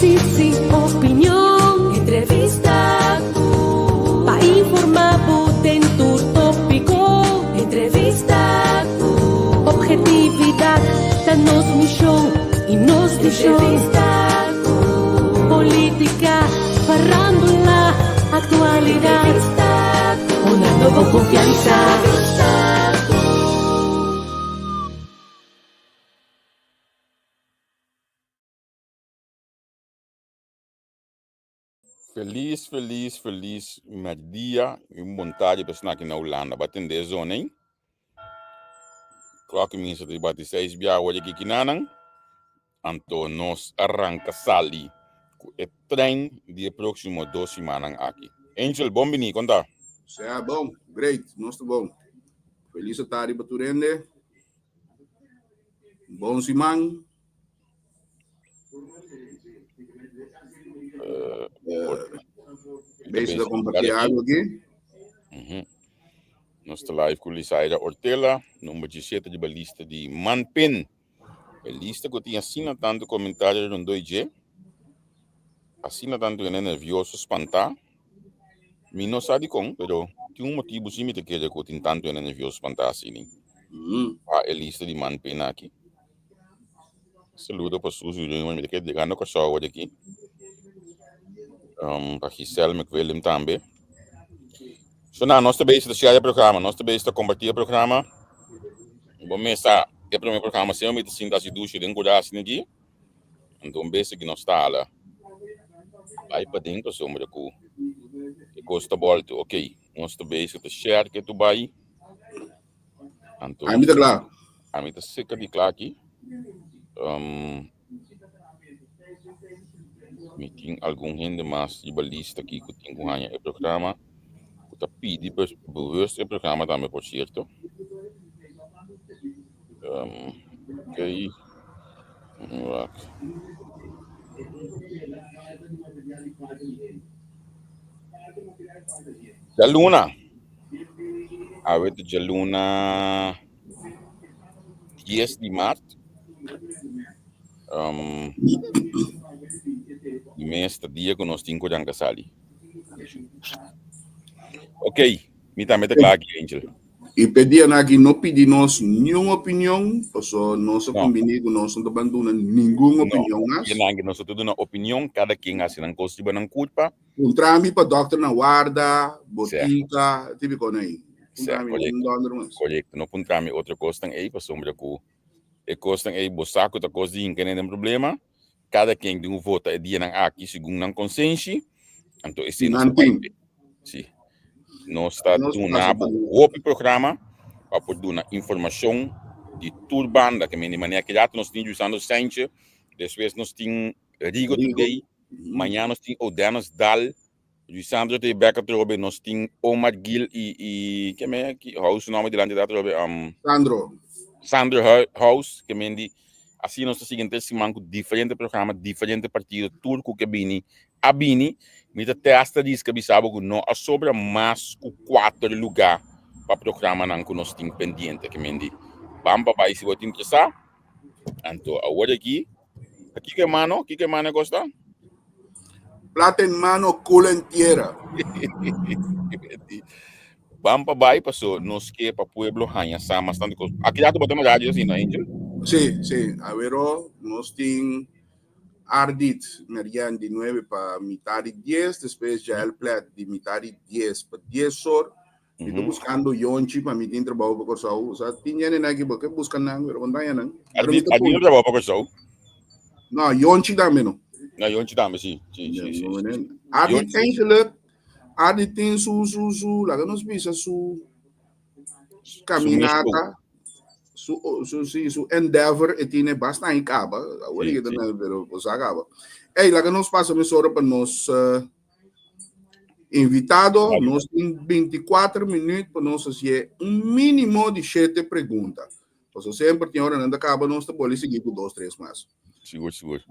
Análisis i opinion. Entrevista ku pa informá bo den tur tópiko. Entrevista ku ophetividat ta nos mishon i nos vishon. Entrevista ku polítika, farándula, aktualidat. Entrevista ku dunando bo konfiansa. Entrevista ku. Felis, felis, felis merdia y un bon tarde pa esnan aki na Hulanda. Ba tende e zona ei. Klok minsa ta bati seis bia awor aki kinanan. Anto nos a ranka sali ku e trein di e próksimo dos simannan aki. Angel, bon bini, kon ta? Sea bon, great, nos ta bon. Felis tardi pa tur hende. Bon siman. Bezig ta compartir algo aki. Nos ta live ku Lisaira Ortela, number 17 riba lista di Manpin. E lista ku tin asina tantu komentario rondó dje, asina tantu hende nervioso, spantá. Mi no sa dikon, pero tin un motibu si mi ta kere ku tin tantu hende nervioso, spantá asina pa e lista di Manpin aki. Saludo pa Suzy Raymond, mi ta kere yegando Kòrsou awor aki. Pa Giselle McWilliam tambe. So na, nos ta bezig ta share e programa, nos ta bezig ta kompartí e programa. Bo mes sa, e promé programa semper mi ta sinta hasi dushi den kurá asina aki. Anto un bes aki nos ta hala bai paden pasobra ku e kos ta bòltu. Okey, nos ta bezig ta share ke tu bai. Anto, Ami ta kla. Ami ta seka di kla aki. Mi tin algun hende mas riba lista aki ku tin ku haña e programa, ku ta pidi bewust e programa tambe por sierto. Oké. Wak. Djaluna. Awe ta djaluna 10 di mart. Um, di mes ta dia ku nos tin ku ranka sali. Ok, mi tambe ta kla aki, Angel. I p'e dianan aki no pidi nos niun opinion, pasobra nos a kumbiní ku nos no ta ban duna ningun opinion mas. No, dianan aki nos no ta duna opinion, kada ken hasi nan kos riba nan kurpa. Puntra mi pa dokter na warda, botika, tipiko na ei. Puntra mi un dònder mas. Korekto, no puntra mi otro kosnan ei pasobra ku e kosnan ei bo sa ku ta kos di hinka den problema. Kada ken tin ku vota e dianan aki segun nan konsenshi, anto esei nos ta bai pe. Si. Nos ta duna bo hopi programa pa por duna informashon di tur banda. Ke men di manera ki rato nos tin Jusando Saintje, despues nos tin Rigo Today, mañana nos tin Odennis Dal, Luisandro ta e bek atrobe, nos tin Omar Gil i i ke men ki House su nomber dilanti ta atrobe Sandro. Sandro House ke men di asina nos ta sigui henter siman ku diferente programa, diferente partido, tur ku ke bini a bini. Mi ta testa riska bisa bo ku no a sobra mas ku kuater lugá pa programanan ku nos tin pendiente ke men di ban pa bai si bo ta interesá. Anto awor aki Kiko e mano? Kiko e mano e kosta? Plata en mano, culo en tierra. Ban pa bai paso nos ke pa pueblo haña sa mas tantu kos. Aki rato bo ta na radio asina, Angel? Sí, sí. Awero nos tin Ardit Merian di nuebe pa mitad di dies, despues Jael Plet di mitad di dies pa dies or. Mi ta buskando yonchi pa mi tin trabou pa Kòrsou. Osea, tin hende nan aki bo ke buska nan, pero bo no ta haña nan. Pero mi ta Ardit no trabou pa Kòrsou? No, yonchi tambe no. No, yonchi tambe, si. Si, si, si, si. Ardit eigenlijk, Ardit tin su, su, su, laga nos bisa su caminata, su, su, si, su endeavor, e tiene basta aña kaba. Awor si, si. Pero bo sa kaba. Ey, laga nos pasa mesora pa nos uh, Invitado, nos tin 24 minuut pa nos hacié un mínimo di shete pregunta. Paso semper tin ora nan ta caba nos ta boli sigui cu dos, tres mas. Sigur, sigur.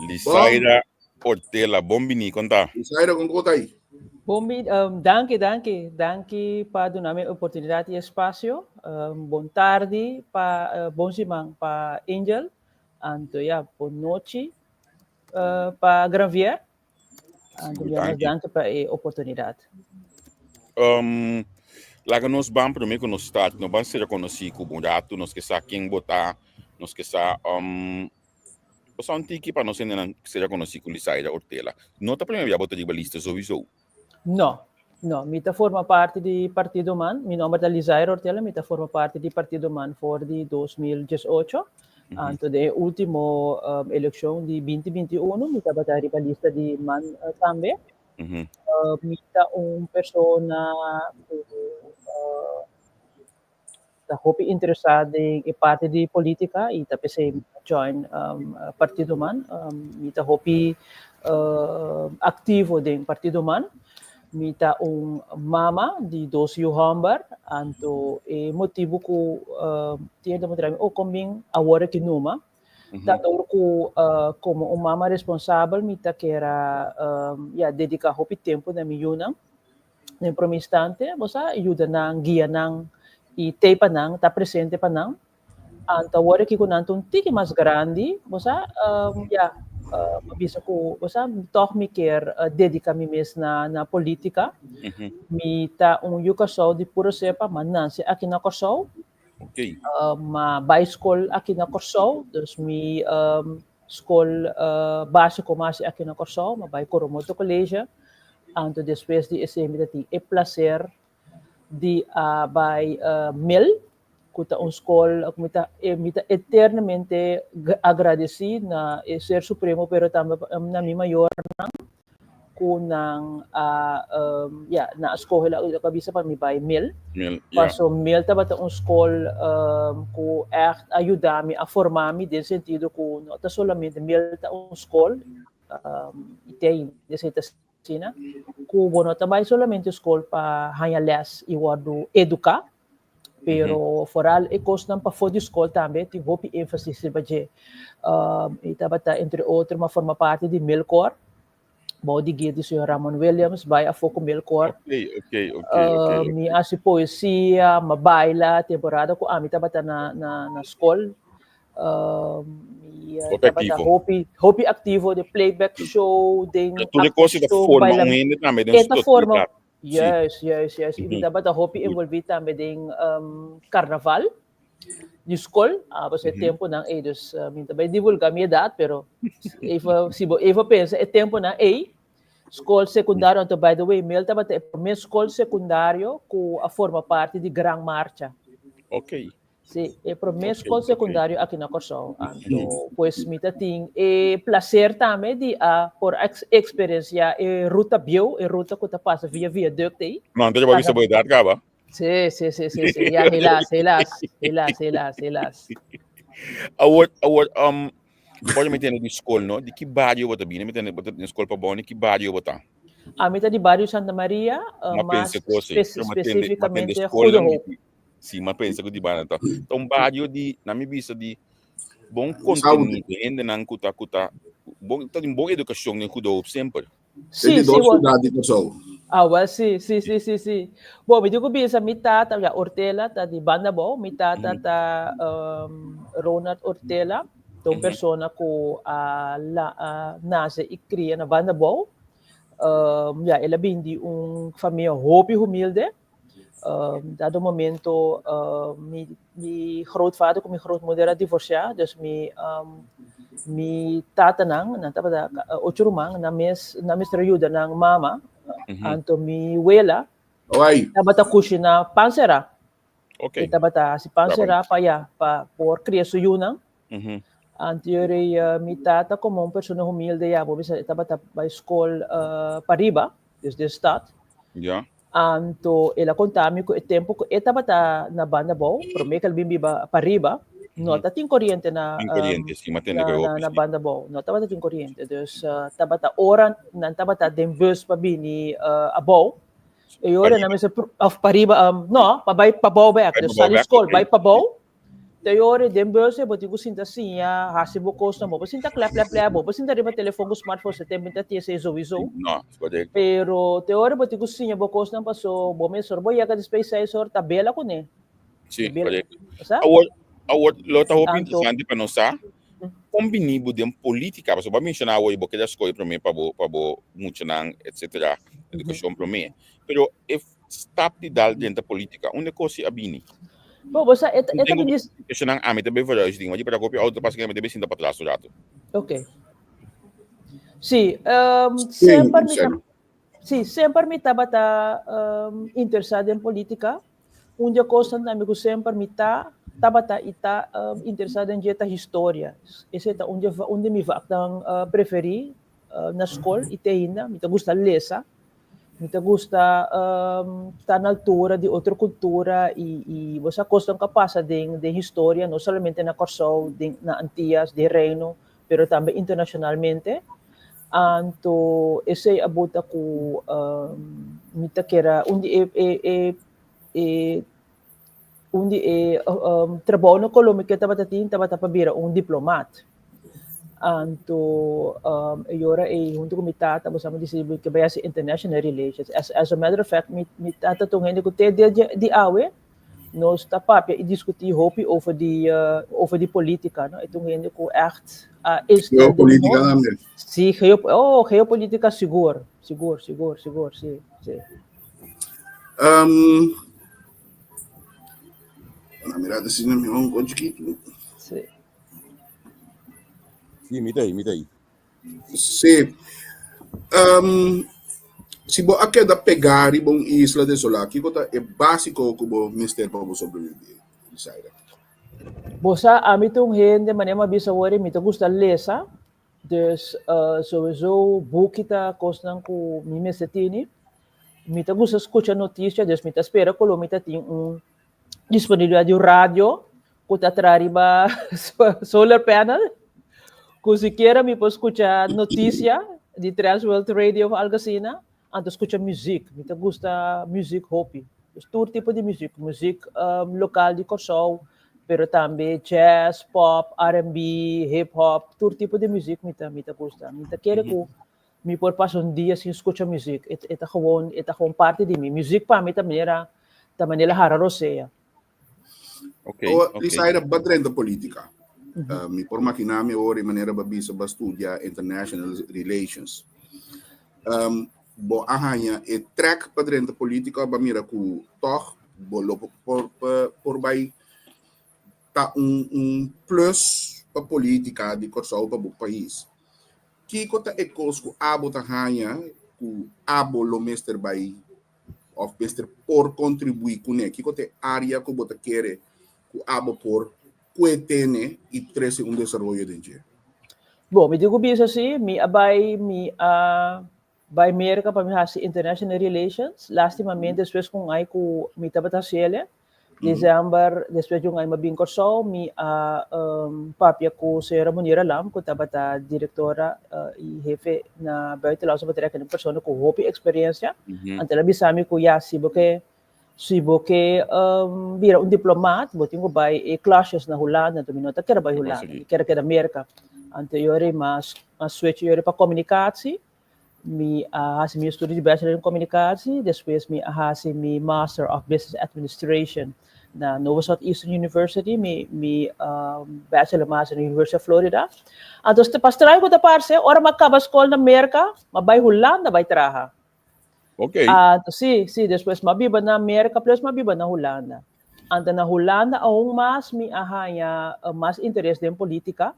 Lisaira Portela, bon bini, kon ta? Lisaira, kon ta ahí? Bon bini, um, danki, danki. Danki pa duna mi oportunidad y espacio. Um, bon tardi pa, uh, bon siman pa Angel. Anto ja, bon nochi. pa Granvier. Anto bia mas danki pa e oportunidat. Um, laga nos ban promé ku nos start, no ban ser konosí ku un ratu, nos ke sa ken bo ta, nos ke sa um, sa un tiki pa nos hendenan ser konosí ku Lisaira Ortela. No ta promé bia bo ta riba lista sowieso. No, no, mi ta forma parti di Partido Man. Mi nomber ta Lizaira Ortela, mi ta forma parti di Partido Man for di 2018. Anto den e ultimo um, eleccion di 2021 mi tabata riba lista di Man uh, tambe. Uh, mi ta un persona ku uh, ta hopi interesá den e parti di polítika i ta p'esei mi a join um, Partido Man. Um, mi ta hopi uh, aktivo den Partido Man. Mi ta un mama di dos yu hòmber, anto e motibu ku uh, tin hende puntra mi, oh, kon bin awor aki numa? Ta dor ku uh, komo un mama responsabel mi ta kera um, ya, dediká hopi tempu na mi yunan. Den prome instante, bo sa yuda nan, guia nan i tei pa nan, ta presente pa nan. Anto awor aki ku nan ta un tiki mas grandi, bo sa, ya, bo bisa ku, bo sa, tòg mi kier dediká mi mes na na polítika. Mi ta un yu Kòrsou di puro sepa, m'a nase aki na Kòrsou. M'a bai skol aki na Kòrsou, dus mi Skol básiko m'a hasi aki na Kòrsou, m'a bai Coromoto College. Anto despues di esei mi ta tin e plaser di a bai mil, ku ta un skol ku mi ta mi ta eternamente agradesí na e Ser Supremo pero tambe na mi mayornan ku nan a ya nan a skohe loke a bisa pa mi bai mil. Mil, ya. Paso mil tabata un skol ku ègt a yuda mi, a forma mi den sentido ku no ta solamente mil ta un skol i te ainda esei ta asina, ku bo no ta bai solamente skol pa haña lès i wòrdu eduká, Pero foral e kosnan pafó di skol tambe tin hopi énfasis riba dje. I tabata entre otro m'a forma parti di Milkor, bou di guia di señor Ramon Williams, bai afó ku Milkor. Mi a hasi poesia, m'a baila temporada ku ami tabata na na na skol. Mi Hopi tabata aktivo. hopi hopi aktivo den playback show, den Tur e kos ta show, forma baila. un hende tambe den E su ta forma totalidat. Sí. Juist, juist, juist. I mi tabata hopi Goed. envolví tambe den um, carnaval di skol. Ah, pasobra e temponan ei, dus uh, mi ta bai divulgá mi edat, pero even, si bo even pensa e temponan ei, skol sekundario, anto by the way, Mel tabata e promé skol sekundario ku a forma parti di Gran Marcha. Ok. Sí, e promé skol sekundario aki na Kòrsou. Anto, pues mi ta tin e plaser tambe di a por eksperensiá e ruta bieu, e ruta ku ta pasa via viaduct ei. No, anto bo a bisa bo edat kaba. Sí, sí, sí, sí, sí. Ya, helaas, helaas, helaas, helaas, helaas. Awor, awor, um, ora mi tende di skol, no? Di ki bario bo ta bini? Mi tende bo ta den skol pa boni, ki bario bo ta? Ami ta di bario Santa Maria, Ma mas pensa kos, eh. spes Ma tende, ma tende spesífikamente skol, Goede Hoop. Si, m'a pensa ku di banda ta. Ta un bario di, na mi bista di bon kontenido, hendenan ku ta ku ta bon ta tin bon edukashon den Goede Hoop semper. Sí, E di sí, dos bo. siudat di Kòrsou. Ah, wel, sí, sí, sí, sí, sí. Bo, mi tin ku bisa mi tata, ya, Ortela ta di banda abou, mi tata ta um, Ronald Ortela, ta un persona ku a la a nase i kria na banda abou. Um, ya, el a bin di un famia hopi humilde. Um, dado momento uh, mi, mi grootvader ku mi grootmoeder a divorciá, dus mi, um, mi tatanan, nan tabata uh, ocho ruman, nan mes, nan mester a yuda nan mama, anto mi wela Oi. tabata kushiná pan será. Ok. E tabata hasi pan Bravo. será pa ya, pa por kria su yunan. Anto yori uh, mi tata komo un persona humilde ya, bo bisa, e tabata bai skol uh, pariba, dus den stad. Anto el a konta mi ku e tempu ku e tabata na banda abou, promé ku el bin biba pariba, no ta tin koriente na Tin koriente, sí, ma tende ku e hopi, na sí. banda abou, no tabata tin koriente. Dus tabata ora nan tabata den bus pa bini abou, e ora nan Pariba. mester òf pariba, no, pa bai pabou bèk, Bai dus pabou sali bèk, skol ok. bai pabou, Te yori den bus e bo tin ku sinta siña, hasi bo kosnan, bo por sinta klep klep klep, bo por sinta riba telefon ku smartphone se tempu ta tin esei souiso. No, es korekto. Pero te ora bo tin ku siña bo kosnan paso bo mes ora bo yega despues seis or ta bela kuné. Sí, Bela. korekto. Sa? Awor, awor lo ta hopi Anto interesante pa nos sa. Kon bini bo den polítika? Pasobra bo a menshoná awor bo keda skohe promé pa bo pa bo muchanan etcetera, edukashon promé. Pero e stap di dal drenta polítika, unda e kos si a bini? Bo, bo sa, e ta, e ta bini. Esnan ami ta bay vooruit ding, want di para kopi auto pasa ami ta bay sinta patras un rato. Ok. Sí, um, semper mi ta, sí, semper mi tabata um, interesá den polítika. Un di e kosnan tambe ku semper mi ta, tabata i ta um, interesá den dje ta historia. Esei ta un di, un di mi vaknan uh, preferí uh, na skol i te ainda. Mi ta gusta lesa. Mi ta gusta um, ta na altura di otro kultura i, i bo sa kosnan ku a pasa den, den historia, no solamente na Kòrsou, den, na Antias, den Reino, pero tambe internashonalmente. Anto esei a buta ku um, mi ta kera un di e, e, e, e un di e um, trabounan ku lo mi ke tabata tin tabata pa bira un diplomaat. Anto um, e ora ei hunto ku mi tata bo sa mi disidi ke bai hasi international relations. As, as a matter of fact, mi, mi tata ta un hende ku te dia di awe nos ta papia i diskutí hopi over di, uh, over di politica, no? E ta un hende ku echt a uh, Geopolitica tambe. Sí, geo, oh, geopolitica sigur, sigur, sigur, sigur, sí, sí. Um, na mira te sina mi un chiquito. Sí. Sí, mi ta ahí, mi ta ahí. Sí. Um, si bo a keda pegá riba un isla desolá, kiko ta e básiko ku bo mester pa bo sobreviví, Lisaira? Bo sa, ami ta un hende, manera mi a bisa awor, mi ta gusta lesa. Dus uh, sowieso buki ta kosnan ku mi mester tini. Mi ta gusta skucha notisia, dus mi ta spera ku lo mi ta tin un disponibilidad di un radio ku ta traha riba solar panel, ku sikiera mi por skucha notisia di Transworld Radio of algo asina, anto skucha muzik. Mi ta gusta muzik hopi. Dus tur tipo di muzik, muzik um, lokal di Kòrsou, pero tambe jazz, pop, R&B, hip hop, tur tipo di muzik mi ta mi ta gusta. Mi ta kere ku mi por pasa un dia sin skucha muzik. E, e ta gewoon, e ta gewoon parti di mi. Muzik pa mi ta manera ta manera hara rosea. Okay, O, okay. Lisaira, ba drenta política. Mi por imaginá mi ora e manera ba bisa ba studia international relations. Um, bo a haña e trek pa drenta política ba mira ku toch bo lo por, por, por bai ta un, un plus pa política di Kòrsou pa bo pais. Kiko ta e kos ku abo ta haña ku abo lo mester bai òf mester por kontribuí kuné? Kiko ta e área ku bo ta kere ku abo por kue tene i trese un desaroyo den dje? Bon, mi tin ku bisa si, mi a bai mi a bai Merka pa mi hasi International Relations. Lastimamente despues ku un ai ku mi tabata hasiel, December, despues di un ai mi a bin Kòrsou, mi a papia ku señora Munira Lam, ku tabata direktora i hefe na Buitenlandse Betrekkingen, un persona ku hopi eksperensia. Anto el a bisa mi ku ya, si bo ke si bo ke bira un diplomaat, bo tin ku bai e klasjes na Hulanda. Anto mi no ta kere bai Hulanda, mi kere keda Merka. Anto yori mi a switch yori pa komunikatie. Mi a hasi mi estudio di bachelor in communicatie, despues mi a hasi mi Master of Business Administration na Nova Southeastern University, mi, mi um, bachelor master na University of Florida. Anto, pa straño ku ta parse, ora mi a kaba skol na Merka, mi a bai Hulanda bai traha. Ok. Anto, si, si, despues mi a biba na Merka, plus mi a biba na Hulanda. Anto na Hulanda aun mas mi a haña uh, mas interes den politica.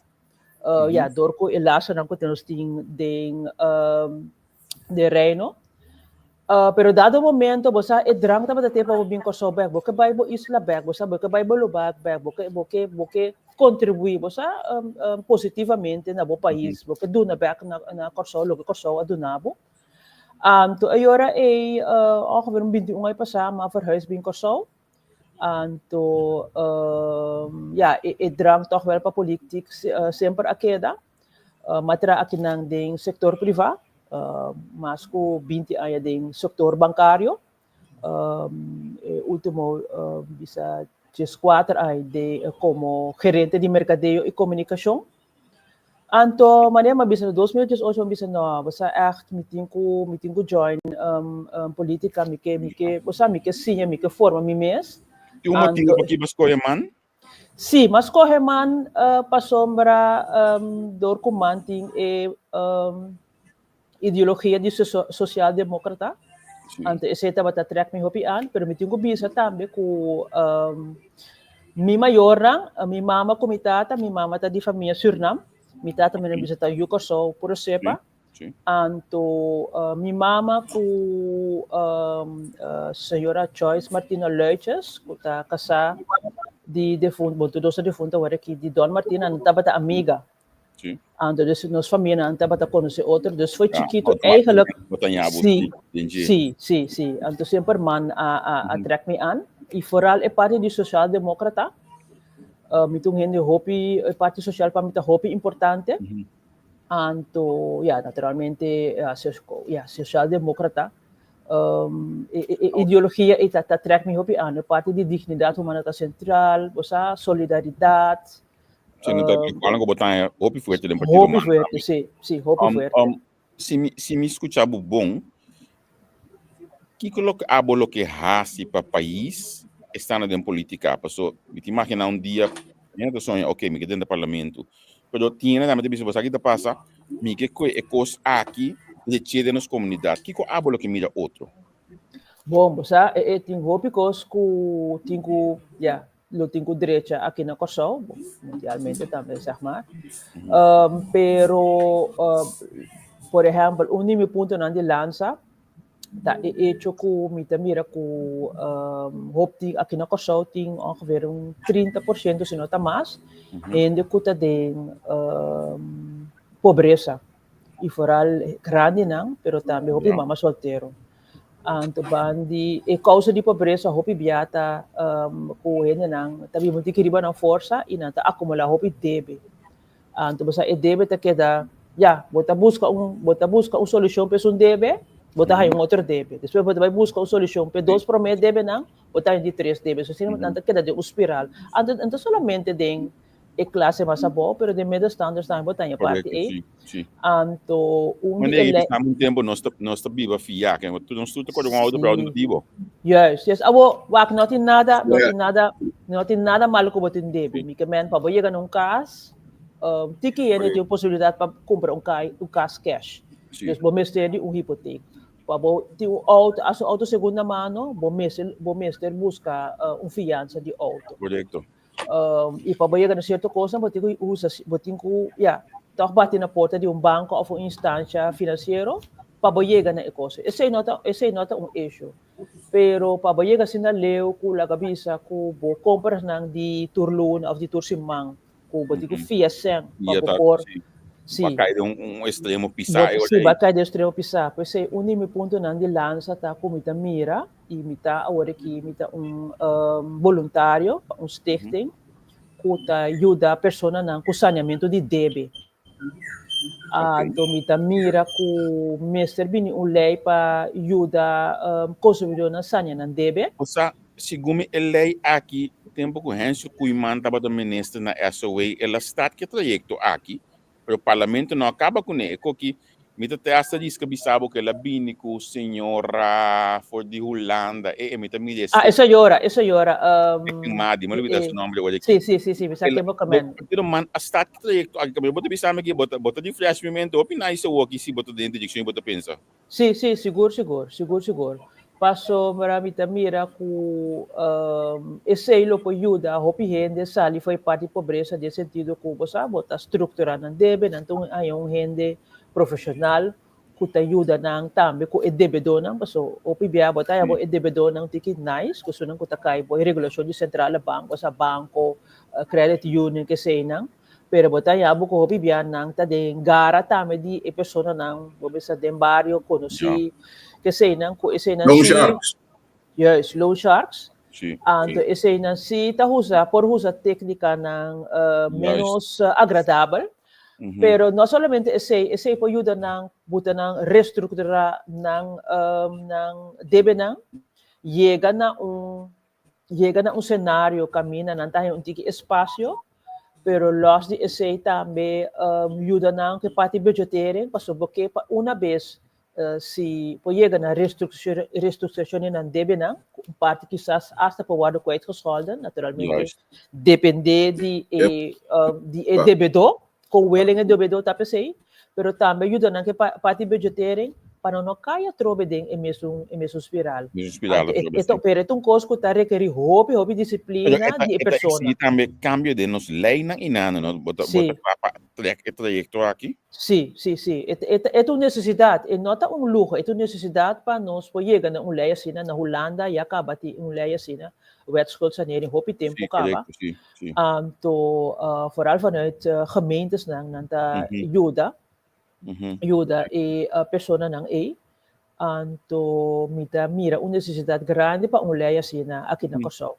Uh, ja, door ku e lasonan ku nos tin den, um, den reino. Pero dado momento, bo sa e drang tabata te pa bo bin Kòrsou bèk, bo ke bai bo isla bèk, bo sa bo ke bai bo lugá bèk, bo ke bo ke bo ke kontribuí, bo sa um, um, positivamente na bo pais, bo ke duna bèk na na Kòrsou loke Kòrsou a duna bo. Anto e ora ei, uh, ongeveer un 21 aña pasá, mi a verhuis bin Kòrsou. Anto, um, ja, e, e drang toch wel pa politiek semper a keda. M'a traha akinan den sector priva, mas ku 20 aña den sector bancario. Um, e ultimo uh, bisa 14 aña de, como gerente di mercadeo y comunicacion. Anto, manera mi a bisa na 2018, mi a bisa no, bo sa echt, mi tin ku, mi tin ku join um, um, politica, mi ke, mi ke, bo sa, mi ke siña, mi ke forma mi mes. Tin un motibu Anto, pa ki bo skohe man? Sí, m'a skohe man pasobra dor ku man tin e ideologia di sosialdemókrata. Anto esei tabata trèk mi hopi an, pero mi tin ku bisa tambe ku mi mayornan, mi mama ku mi tata, mi mama ta di famia Sürnam, mi tata mi no bisa ta yu Kòrsou puro sepa. Anto mi mama ku señora Joyce Martina Luitjes, ku ta kasá di defuntu, bon tur dos ta defuntu awor aki, di Don Martina, nan tabata amiga. Anto dus nos famianan tabata konosé otro, dus foi chikitu eigenlijk. Sí, sí, sí, sí. Anto semper man a trèk mi an. I foral e parti di sosialdemókrata, mi ta un hende hopi, e parti sosial pa mi ta hopi importante. Anto, ya, naturalmente, ya, socialdemócrata, e ideologia ei ta trek mi hopi aan. E parti di dignidat humano ta sentral, bo sa, solidaridat. Sí, no ta igual ku bo ta hopi fuerte den partido Hopi fuerte, sí, sí, hopi fuerte. Si mi skucha bo bon, kiko loke abo loke hasi pa pais estando den polítika? Paso, mi ta imaginá un dia, mi ta soña, ok, mi ke den parlamento. Pero tin hende tambe ta bisa, bo sa ki ta pasa? Mi ke koe e kos aki dreché den nos komunidat. Kiko abo loke mira otro? Bon, bo sa, e tin hopi kos ku tin ku, ya, lo tin ku drecha aki na Kòrsou, bon, mundialmente tambe, zeg maar. Pero, por ehèmpel, un di mi puntonan di lansa ta e hecho ku mi ta mira ku hopi aki na Kòrsou tin ongeveer un 30%, si no ta mas, hende ku ta den pobresa. I foral grandinan, pero tambe hopi mama soltero. Anto ban di e kousa di pobresa hopi bia ta ku hendenan ta biba un tiki riba nan forsa i nan ta akumulá hopi debe. Anto bo sa e debe ta keda, ya, bo ta buska un, bo ta buska un solushon pa esun debe, bo ta haña un otro debe. Despues bo ta bai buska un solushon pa e dos promé debenan, bo ta haña di tres debe. So asina nan ta keda den un spiral. Anto no ta solamente den e klase mas abou, pero den middenstanders tambe bo ta haña parti ei. Anto un di e lei. Un tempu nos ta biba fiá, ke nos tur ta kore un outo pero outo no bibo. Juist, juist. Abo, wak, no tin nada, no tin nada, no tin nada malo ku bo tin debe. Mi ke men pa bo yega na un kas, tiki hende tin posibilidat pa kumpra un kai, un kas cash. Dus bo mester di un hipotek. Pa bo tin un outo, as un outo segunda mano, bo mester, bo mester buska un fiansa di outo. Korekto. I pa bo yega na sierto kosnan bo tin ku usa, bo tin ku, ya, tòg bati na porta di un banko òf un instansha finansiero pa bo yega na e kos. Esei no ta, esei no ta un issue. Pero pa bo yega asina leu ku laga bisa ku bo komprasnan di tur luna òf di tur siman ku bo tin ku fia sèn pa bo por, sí. Bo a kai den un ekstremo pisá e ora ei. Sí, bo a kai den un ekstremo pisá. P'esei un di mi puntonan di lansa ta ku mi ta mira i mi ta awor aki mi ta un boluntario pa un stichting ku ta yuda personanan ku saneamentu di debe. Anto mi ta mira ku mester bini un lei pa yuda konsumidónan sanea nan debe. Osea, segun mi e lei aki, tempu ku Hensel Koeiman tabata minister na SOA, el a start ku e trayekto aki, Pero parlamento no a kaba kuné. E koki mi ta te hasta riska bisa bo ku el a bini ku señora for di Hulanda. E e mi ta mira Ah, e señora, e señora. Madi, mi a olbida su nombre awor aki. Sí, sí, sí, sí, mi sa ken bo kamen. Pero man a start ki trayekto aki kaminda. Bo ta bisa mi aki, bo ta bo ta refresh mi mente hopi nice awor aki si bo ta den direkshon i bo ta pensa. Sí, sí, sigur, sigur, sigur, sigur. Pasobra mi ta mira ku esei lo por yuda hopi hende sali for e parti di pobresa den sentido ku bo sa bo ta strukturá nan debe, nan ta haña un hende profeshonal ku ta yuda nan tambe ku e debedónan, paso hopi bia bo ta haña bo e debedónan tiki nice ku esunnan ku ta kai bo e regulashon di sentrale bank, osea banko, credit union, keseinan. Pero bo ta haña bo ku hopi bia nan ta den gara tambe di e personanan, bo bisa den bario konosí, keseinan ku eseinan Loan sharks. Juist, loan sharks. Anto eseinan sí ta usa, por usa téknikanan ménos agradabel. Pero no solamente esei, esei por yuda nan buta nan restrukturá nan nan debenan, yega na un yega na un senario kaminda nan ta haña un tiki espasio, pero lòs di esei tambe yuda nan ku e parti budgetering, pasobra bo ke pa una bes si por yega na restructuracion di nan debenan, un parti kisas hasta por wordo kwijtgescholden, naturalmente depende di e, di e debedó, con willing e debedó ta p'esei, pero tambe yuda nan ku e parti budgetering pa nan no kai atrobe den e mesun e mesun spiral. Mesun spiral Anto, atrobe, e ta, sí. pero e ta un kos ku ta rekerí hopi, hopi Pero disiplina di e e ta persona. exigí tambe kambio den nos leinan i nana, no? Bo ta, bo ta kla pa trek e trayekto aki? Sí, sí, sí. E e e ta un nesesidat, e no ta un luho, e ta un nesesidat pa nos por yega na un lei asina. Na Hulanda ya kaba tin un lei asina, Wet Schuldsanering, hopi tempu kaba. Korekto, sí, sí. Anto, vooral vanuit gemeentesnan, nan ta yuda, yuda e personanan ei. Anto mi ta mira un nesesidat grandi pa un lei asina aki na Kòrsou.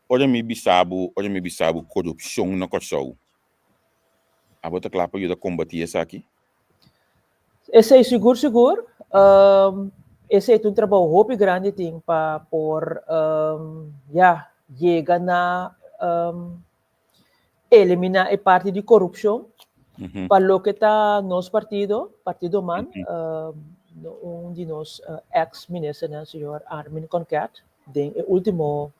Ora mi bisa bo, ora mi bisa bo korupshon na Kòrsou, Abo ta kla pa yuda kombatí esaki? Esei sigur sigur. Esei ta un trabou hopi grandi tin pa por ya yega na eliminá e parti di korupshon. Pa loke ta nos partido, Partido Man, un di nos eks ministernan, señor Armin Konket, den e último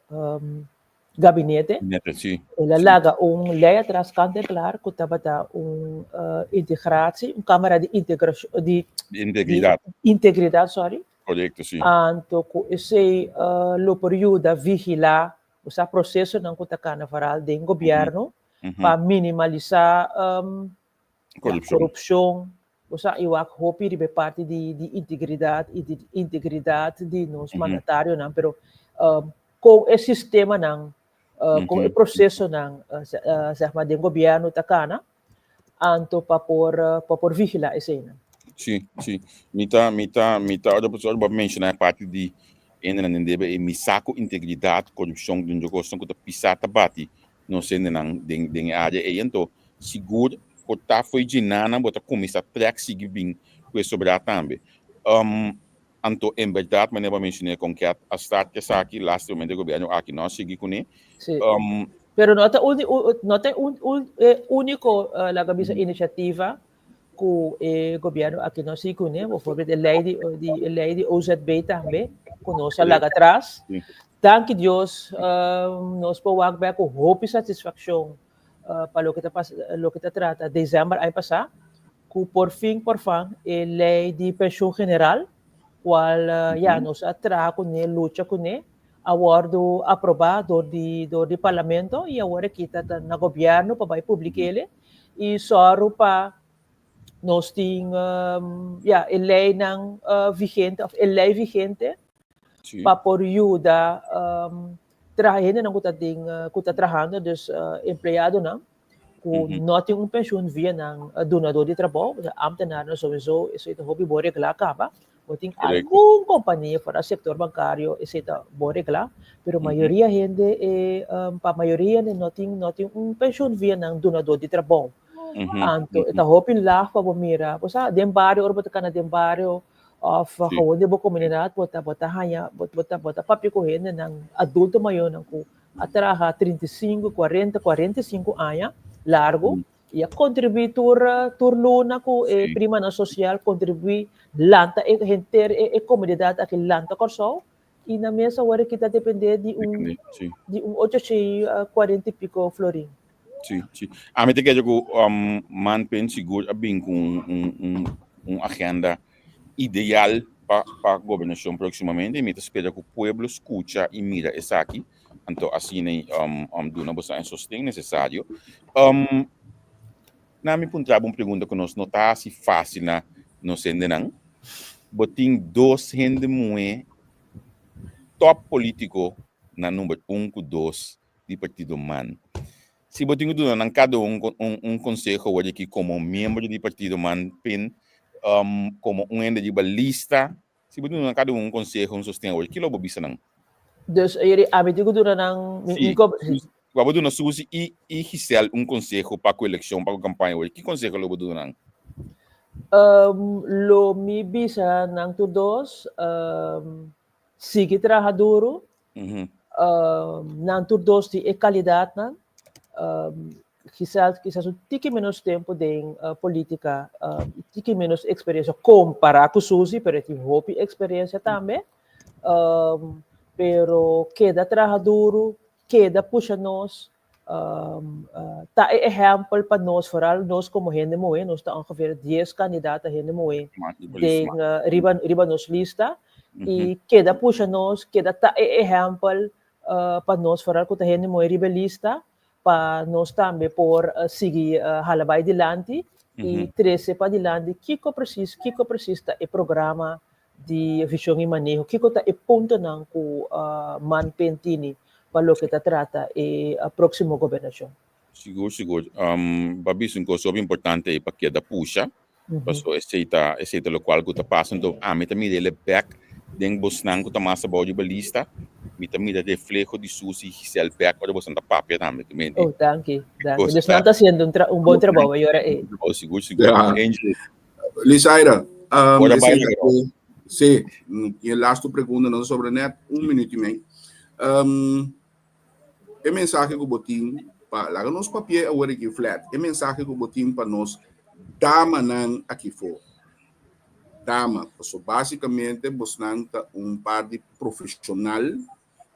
gabinete. Gabinete, sí. El a laga un lei atras kant en klar ku tabata un integratie, un kamera di integracion, di Di integridad. Di integridad, sorry. Korekto, sí. Anto ku esei lo por yuda vigilá osea prosesonan ku ta kana foral den gobièrnu pa minimalisá Korupshon. Korupshon. Bo sa i wak hopi riba e parti di di integridat i di integridat di nos mandatarionan, pero kon e sistemanan, kon e prosesonan zeg maar den gobièrnu ta kana, anto pa por pa por vigilá eseinan. Sí, sí. Mi ta, mi ta, mi ta, ora ora bo a menshoná e parti di hendenan den debe e mi sa ku integridat, korupshon den dje kosnan ku ta pisá ta bati nos hendenan den den e área ei. Anto sigur por ta fo'i djinanan bo ta kuminsá trèk sigui bin ku e sobrá tambe. Anto en bèrdat manera bo a menshoné kon ke a start ku esaki, lastimamente gobièrnu aki no a sigui kuné. Sí. Pero no ta no ta e úniko laga bisa inisiativa ku e gobièrnu aki no a sigui kuné. Bijvoorbeeld e lei di e lei di OZB tambe ku nos a laga atras. Danki Dios nos por wak bèk ku hopi satisfakshon pa loke ta pasa, loke ta trata december aña pasá, ku por fin por fan e lei di penshun general, kual ya nos a traha kuné, lucha kuné, a wòrdu aprobá dor di dor di parlamento i awor aki ta na gobièrnu pa bai publik'é i sòru pa nos tin ya e leinan vigente òf e lei vigente pa por yuda traha hendenan ku ta den ku ta trahando dus empleadonan ku no tin un penshun via nan dunadó di trabou ambtenarnan souiso esei ta hopi bon reglá kaba bo tin algun kompania for a sektor bankario esei ta bon reglá pero mayoria hende e pa mayoria hende no tin no tin un penshun via nan dunadó di trabou anto e ta hopi lag pa bo mira bo sa den bario ora bo ta kana den bario Of gewoon den bo komunidat bo ta bo ta haña bo bo ta bo ta papia ku hendenan adulto mayornan ku a traha 35, 40, 45 aña largu i a kontribuí tur tur luna ku e primanan sosial kontribuí lanta e henter e e komunidat aki lanta Kòrsou i nan mes awor aki ta dependé di un di un ocho shei kuarenta i piko florin. Sí, sí. Ami ta kere ku um, Manpen sigur a bin ku un, un, un, un agenda ideal pa, pa gobernashon próksimamente. Mi ta spera ku pueblo skucha i mira esaki. Anto asina um, um, duna boso e sosten nesesario. Um, na mi puntra bo un pregunta ku nos no ta hasi fásil na nos hendenan. Bo tin dos hende muhé top polítiko na number un ku dos di partido man. Si bo tin ku duna nan kada un un un konseho awor aki komo miembro di partido man pin um komo un hende riba lista, si bo tin duna kada un un konseho, un sosten awor, ki lo bo bisa nan? Dus yeri ami tin ku duna nan mi Si, ku abo duna Susi i i Giselle un konseho pa ku elekshon, pa ku kampaña awor, ki konseho lo bo duna nan? Um lo mi bisa nan tur dos um sigui traha duru, Nan tur dos tin e kalidatnan. Giselle kisas un tiki menos tempu den politica, tiki menos experiencia compara cu Suzy, pero e tin hopi experiencia tambe. Pero keda traha duru, keda pusha nos, ta e ehempel pa nos, vooral nos como hende muhe, nos ta ongeveer dies kandidata hende muhe den riba riba nos lista, y keda pusha nos, keda ta e ehempel pa nos, vooral cu ta hende muhe riba e lista, pa nos tambe por sigui hala bai dilanti y trece padilanti kico precies, kico precies ta e programa di vision y maneho, kico ta e puntonan cu man pentini pa loke ta trata e proximo gobernacion. Sigur, sigur. Bo a bisa un cos hopi importante ey pa keda pusha, paso esey ta, esey ta locual cu ta pasa. Enton ami ta mira el e bek den bosnan cu ta mas abao riba lista, mi ta mira refleho di Susi y Giselle bek ora bosnan ta papia tambe, tu menti? Oh, danki, danki. Dus nan ta haciendo un, un bon trabou ayora ey. Sigur, sigur. Angel. Lisaira, um, bai, sí, e laatste pregunta no sobre net un minuut y medio. Um, e mensahe ku bo tin pa laga nos papia awor aki flat. E mensahe ku bo tin pa nos damanan aki for. Dama, so básicamente bosnan ta un par di profesional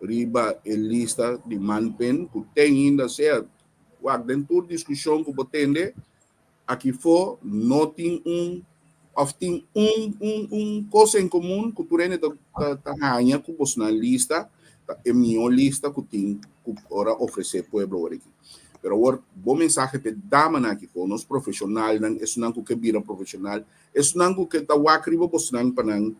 riba e lista di manpen ku ten ainda sea wak den tur diskushon ku bo tende Aki fo no tin un of tin un un un kos en komun ku tur hende ta ta ta haña ku bosnan lista ta e mihó lista ku tin ku ora ofresé pueblo awor aki. Pero awor bo mensahe p'e damanan aki fo, nos profeshonalnan, esunnan ku ke bira profeshonal, esunnan ku ke ta wak riba bosnan pa nan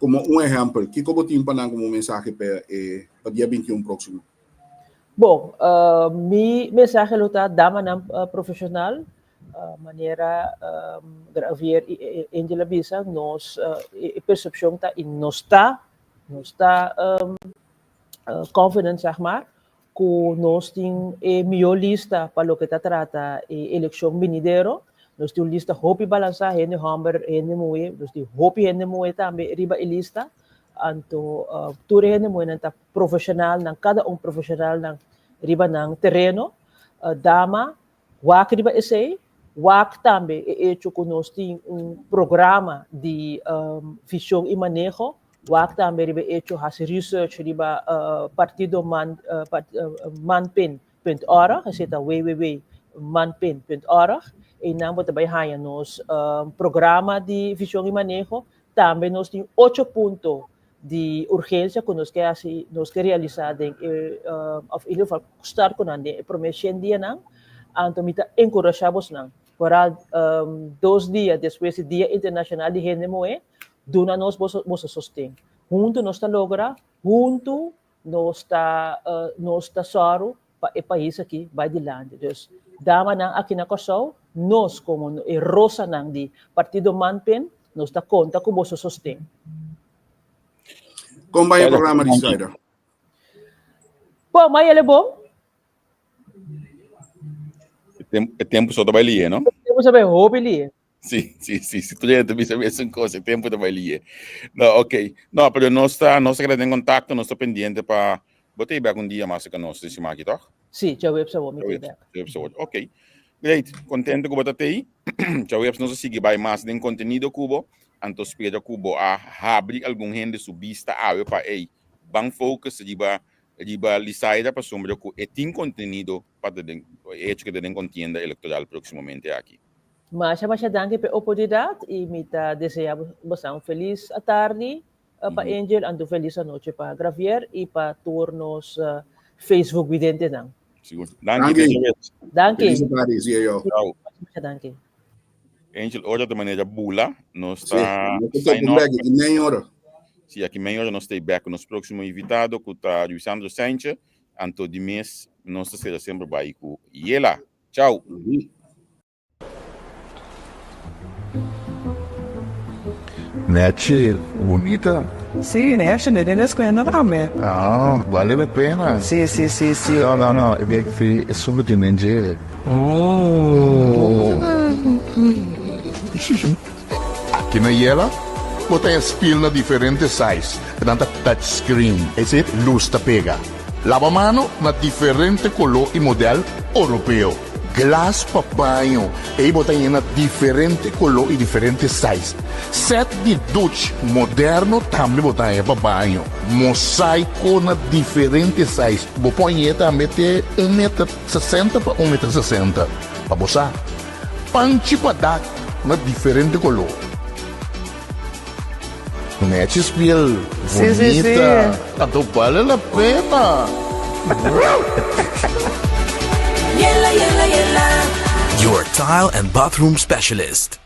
komo un ehèmpel, kiko bo tin pa nan komo mensahe pa e pa dia 21 próksimo? Bon, mi mensahe lo ta damanan profesional, manera Gravier i Angel a bisa, nos e percepcion ta i nos ta, nos ta confident zeg maar, ku nos tin e mihó lista pa loke ta trata e elekshon binidero. Nos tin un lista hopi balansá, hende hòmber, hende muhé, nos tin hopi hende muhé tambe riba e lista. Anto tur e hende muhénan ta profesionalnan, kada un profesionalnan riba nan tereno. Dama, wak riba esei, wak tambe e echo ku nos tin un programa di vision i maneho, wak tambe riba e echo hasi research riba partido man manpin punt org, esei ta www manpin punt org, einan bo ta bai haña nos programa di vision i maneho, tambe nos tin ocho punto di urgencia cu nos ke haci, nos ke realisa den e, of in ieder geval start cu nan den e prome shen dianan, anto mi ta encurasha bosnan, vooral dos dia despues di Dia Internacional di Hende Muhe, duna nos boso boso sosten. Hunto nos ta logra, hunto nos ta nos ta sòru pa e pais aki bai dilanti. Dus damanan aki na Kòrsou, nos komo e rosanan di Partido Manpin, nos ta konta ku boso sosten. Kon bai e programa di Zaira? Bon, mai el e bon. E tempu so ta bai lié, no? E tempu so bai hopi lié. Sí, sí, sí, sí, tu gente bisa mesmo cosa, tempo ta bai lié. No, ok. No, pero nos ta, nos ta queda en contacto, nos ta pendiente pa bo te back un dia mas que nos decimos aquí, toch? Sí, djaweps awor mi te back. Djaweps awor. Ok. Great. Contento ku bo ta tei. Djaweps nos a sigui bai mas den contenido ku bo. Anto spera ku bo a habri algun hende su bista awe pa ey ban focus riba riba Lisaida pasobra ku e tin contenido pa ta den e hecho ku ta den contienda electoral próximamente aki. Masha masha danki p'e oportunidat i mi ta desea boso un felis atardi pa Angel anto felis anochi pa Gravier i pa tur nos Facebook videntenan. Sigur. Danki. Danki. Danki. Felis atardi, si yo. Chao. Masha danki. Angel, ora ta manera bula, nos ta Sí, sign off. Aki meia ora. Sí, aki meia ora nos ta back ku nos próximo invitado ku ta Luisandro Sanchez. Anto di mes nos ta sera semper bai ku Yela. Chao. Nechi, bunita. Sí, nechi, ne den escuela tambe. Ah, vale la pena. Sí, sí, sí, sí. No, no, no, e fi e solo di menjere. Oh. Aki na Yela, bo ta spil na diferente size, nan ta touch screen, ese luz ta pega. Laba mano na diferente color y model Oropeo. Glas pa baño, ei bo ta yena diferente koló i diferente size. Sèt di duch moderno tambe bo ta haña pa baño. Mosaiko na diferente size. Bo por hañ'é tambe te un meter sesenta pa un meter sesenta. Pa bo sa. Panchi pa dak na diferente koló. Nechi spiel bunita. Anto bale la pena. Your tile and bathroom specialist.